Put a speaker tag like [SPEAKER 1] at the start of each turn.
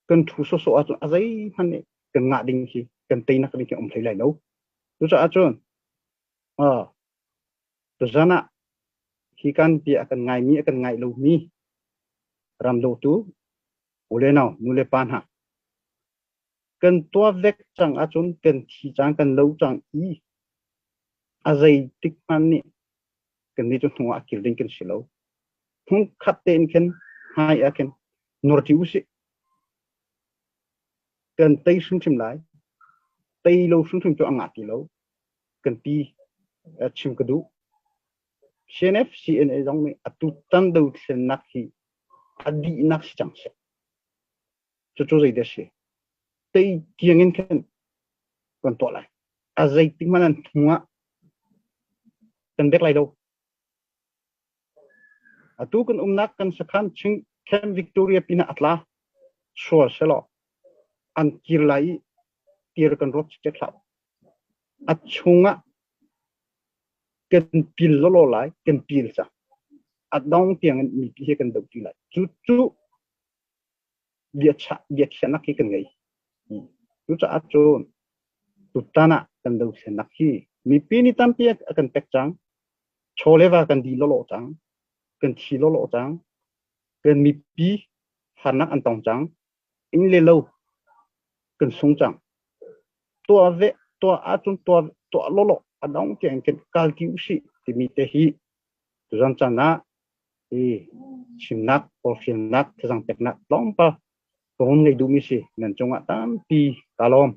[SPEAKER 1] Kan thu sawsawh ahcun a zeihmanh nih kan ngah ding hi kan teinak ding hi um hlei lai lo. Cucaah cun tuzan ah hi kan bia a kan ngaimi a kan ngai lomi ram dawtu u le nau nu le pa hna kan tuah vek cang ahcun kan thi cang kan lo cang i a zeitik hmanh nih kan nih cu hnu ah kir ding kan si lo. Hmun khat tein khin hmai ah khin nur ti usih. Kan tei hrimhrim lai. Tei lo hrimhrim cu a ngah ti lo. Kan ti chim ka duh. CNF CNA zong nih atu tan dothlennak hi a dihnak si cang seh. Cucu zeidah a si? Tei tiang in khin kan tuah lai. A zeitik hmanh an hnu ah kan bek lai lo. Atu kan umnak kan sakhan chung Camp Victoria pinah a tla. Sual selaw an kir lai i tir kan ruat cicet hlah. A chungah kan pil lawlaw lai, kan pil cang. A dong tiang in mipi he kan doh ti lai. Cu cu biachah biakhiahnak hi kan ngei. Cucaah cun tutan ah kan dothlennak hi mipi nih tampi a kan pek cang. Chaw le va kan di lawlaw cang. Kan thi lawlaw cang. Kan mipi harnak an tong cang. Inn le lo kan sung cang. Tuah ve tuah ahcun tuah tuah lawlaw a dong tiang kan kal ti usih timi te hi tuzan caan ah hi chimnak forhfialnak thazang peknak tlawmpal ka hun ngei duhmi si nan cungah tampi ka lawm.